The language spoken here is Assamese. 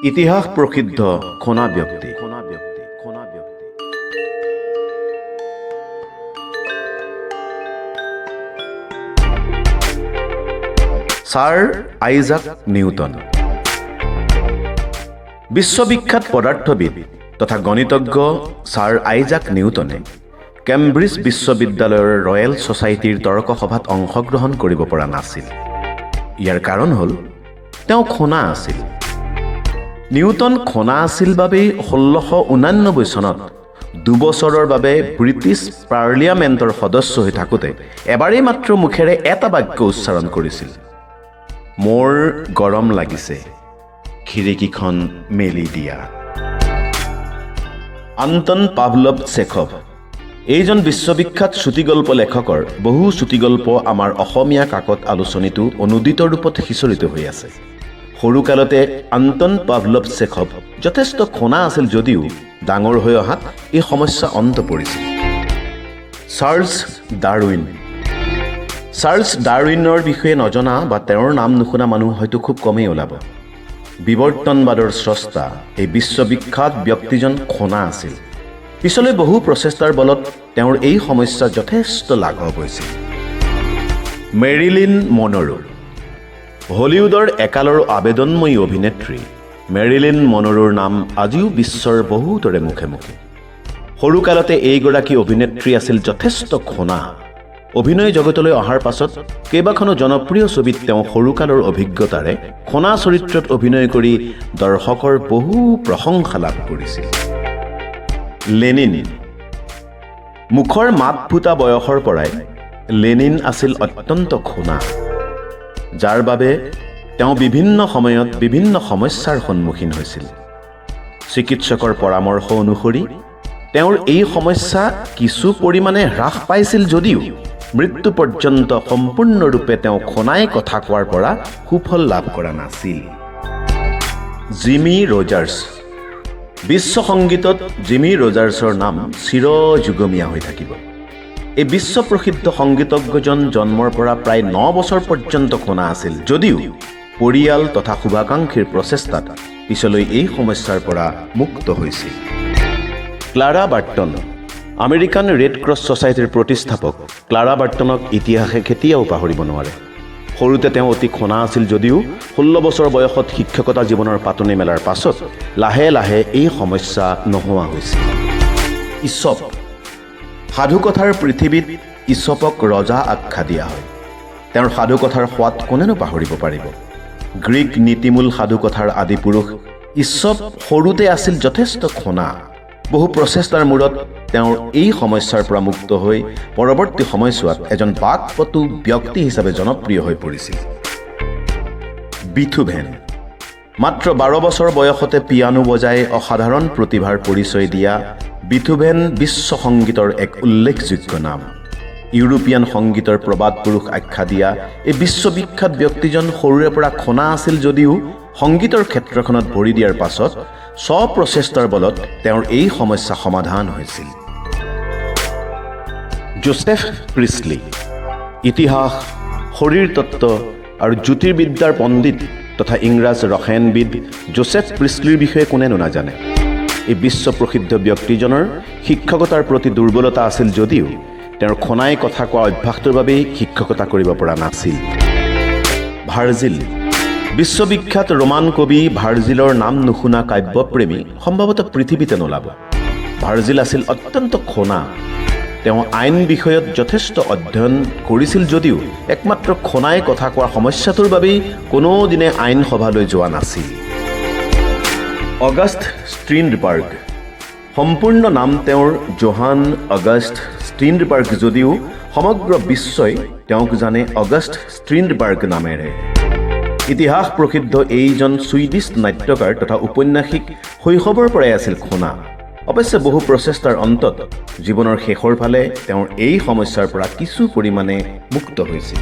ইতিহাস প্ৰসিদ্ধ খনা ব্যক্তি, খনা ব্যক্তি, খনা ব্যক্তি। ছাৰ আইজাক নিউটন, বিশ্ববিখ্যাত পদাৰ্থবিদ তথা গণিতজ্ঞ ছাৰ আইজাক নিউটনে কেম্ব্ৰিজ বিশ্ববিদ্যালয়ৰ ৰয়েল ছ'চাইটিৰ তৰ্ক সভাত অংশগ্ৰহণ কৰিব পৰা নাছিল। ইয়াৰ কাৰণ হ'ল তেওঁ খোনা আছিল। নিউটন খোনা আছিল বাবেই 1689 চনত 2 বছৰৰ বাবে ব্ৰিটিছ পাৰ্লিয়ামেণ্টৰ সদস্য হৈ থাকোঁতে এবাৰেই মাত্ৰ মুখেৰে এটা বাক্য উচ্চাৰণ কৰিছিল, "মোৰ গৰম লাগিছে, খিৰিকীখন মেলি দিয়া।" আন্তন পাভলভ চেখভ, এইজন বিশ্ববিখ্যাত চুটিগল্প লেখকৰ বহু চুটিগল্প আমাৰ অসমীয়া কাকত আলোচনীতো অনুদিত ৰূপত সিঁচৰিত হৈ আছে। সৰুকালতে আন্তন পাভলভ চেখভ যথেষ্ট খোনা আছিল যদিও ডাঙৰ হৈ অহাত এই সমস্যা অন্ত পৰিছিল। Charles Darwin. Charles ডাৰউইনৰ বিষয়ে নজনা বা তেওঁৰ নাম নুশুনা মানুহ হয়তো খুব কমেই ওলাব। বিৱৰ্তনবাদৰ স্ৰষ্টা এই বিশ্ববিখ্যাত ব্যক্তিজন খোনা আছিল। পিছলৈ বহু প্ৰচেষ্টাৰ বলত তেওঁৰ এই সমস্যা যথেষ্ট লাঘৱ হৈছিল। মেৰিলিন মনৰো। হলিউডৰ একালৰ আবেদনময়ী অভিনেত্ৰী মেৰিলিন মনৰোৰ নাম আজিও বিশ্বৰ বহুতৰে মুখে মুখে। সৰুকালতে এইগৰাকী অভিনেত্ৰী আছিল যথেষ্ট খোনা। অভিনয় জগতলৈ অহাৰ পাছত কেইবাখনো জনপ্ৰিয় ছবিত তেওঁ সৰুকালৰ অভিজ্ঞতাৰে খোনা চৰিত্ৰত অভিনয় কৰি দৰ্শকৰ বহু প্ৰশংসা লাভ কৰিছিল। লেনিন। মুখৰ মাত ফুটা বয়সৰ পৰাই লেনিন আছিল অত্যন্ত খোনা, যাৰ বাবে তেওঁ বিভিন্ন সময়ত বিভিন্ন সমস্যাৰ সন্মুখীন হৈছিল। চিকিৎসকৰ পৰামৰ্শ অনুসৰি তেওঁৰ এই সমস্যা কিছু পৰিমাণে হ্ৰাস পাইছিল যদিও মৃত্যু পৰ্যন্ত সম্পূৰ্ণৰূপে তেওঁ খোনাই কথা কোৱাৰ পৰা সুফল লাভ কৰা নাছিল। Jimmy Rogers. বিশ্ব সংগীতত জিমি ৰজাৰ্ছৰ নাম চিৰযুগমীয়া হৈ থাকিব। এই বিশ্বপ্ৰসিদ্ধ সংগীতজ্ঞজন জন্মৰ পৰা প্ৰায় 9 বছৰ পৰ্যন্ত খোনা আছিল যদিও পৰিয়াল তথা শুভাকাংক্ষীৰ প্ৰচেষ্টাত পিছলৈ এই সমস্যাৰ পৰা মুক্ত হৈছিল। Clara Barton. American red cross ছ'চাইটিৰ প্ৰতিষ্ঠাপক ক্লাৰা বাৰ্টনক ইতিহাসে কেতিয়াও পাহৰিব নোৱাৰে। সৰুতে তেওঁ অতি খোনা আছিল যদিও 16 বছৰ বয়সত শিক্ষকতা জীৱনৰ পাতনি মেলাৰ পাছত লাহে লাহে এই সমস্যা নোহোৱা হৈছিল। ইছপ। সাধুকথাৰ পৃথিৱীত ইছপক ৰজা আখ্যা দিয়া হয়। তেওঁৰ সাধুকথাৰ সোৱাদ কোনেনো পাহৰিব পাৰিব? গ্ৰীক নীতিমূল সাধুকথাৰ আদি পুৰুষ ইছপ সৰুতে আছিল যথেষ্ট খোনা। বহু প্ৰচেষ্টাৰ মূৰত তেওঁৰ এই সমস্যাৰ পৰা মুক্ত হৈ পৰৱৰ্তী সময়ছোৱাত এজন বাকপটু ব্যক্তি হিচাপে জনপ্ৰিয় হৈ পৰিছিল। বিথুভেন। মাত্ৰ 12 বছৰ বয়সতে পিয়ানো বজাই অসাধাৰণ প্ৰতিভাৰ পৰিচয় দিয়া বিথুভেন বিশ্ব সংগীতৰ এক উল্লেখযোগ্য নাম। ইউৰোপীয়ান সংগীতৰ প্ৰবাদ পুৰুষ আখ্যা দিয়া এই বিশ্ববিখ্যাত ব্যক্তিজন সৰুৰে পৰা খোনা আছিল যদিও সংগীতৰ ক্ষেত্ৰখনত ভৰি দিয়াৰ পাছত স্বপ্ৰচেষ্টাৰ বলত তেওঁৰ এই সমস্যা সমাধান হৈছিল। জোচেফ প্ৰিছলি। ইতিহাস, শৰীৰতত্ত্ব আৰু জ্যোতিৰ্বিদ্যাৰ পণ্ডিত তথা ইংৰাজ ৰসায়নবিদ জোচেফ প্ৰিছলিৰ বিষয়ে কোনেনো নাজানে? এই বিশ্বপ্ৰসিদ্ধ ব্যক্তিজনৰ শিক্ষকতাৰ প্ৰতি দুৰ্বলতা আছিল যদিও তেওঁৰ খোনাই কথা কোৱা অভ্যাসটোৰ বাবেই শিক্ষকতা কৰিব পৰা নাছিল। ভাৰ্জিল। বিশ্ববিখ্যাত ৰোমান কবি ভাৰ্জিলৰ নাম নুশুনা কাব্যপ্ৰেমী সম্ভৱতঃ পৃথিৱীতে নোলাব। ভাৰ্জিল আছিল অত্যন্ত খোনা। তেওঁ আইন বিষয়ত যথেষ্ট অধ্যয়ন কৰিছিল যদিও একমাত্ৰ খোনাই কথা কোৱাৰ সমস্যাটোৰ বাবেই কোনোদিনে আইন সভালৈ যোৱা নাছিল। অগাষ্ট ষ্ট্ৰিণ্ডবাৰ্গ। সম্পূৰ্ণ নাম তেওঁৰ জোহান অগাষ্ট ষ্ট্ৰিণ্ডবাৰ্গ যদিও সমগ্ৰ বিশ্বই তেওঁক জানে অগাষ্ট ষ্ট্ৰিণ্ডবাৰ্গ নামেৰে। ইতিহাস প্ৰসিদ্ধ এইজন ছুইডিছ নাট্যকাৰ তথা উপন্যাসিক শৈশৱৰ পৰাই আছিল খোনা। অৱশ্যে বহু প্ৰচেষ্টাৰ অন্তত জীৱনৰ শেষৰ ফালে তেওঁৰ এই সমস্যাৰ পৰা কিছু পৰিমাণে মুক্ত হৈছিল।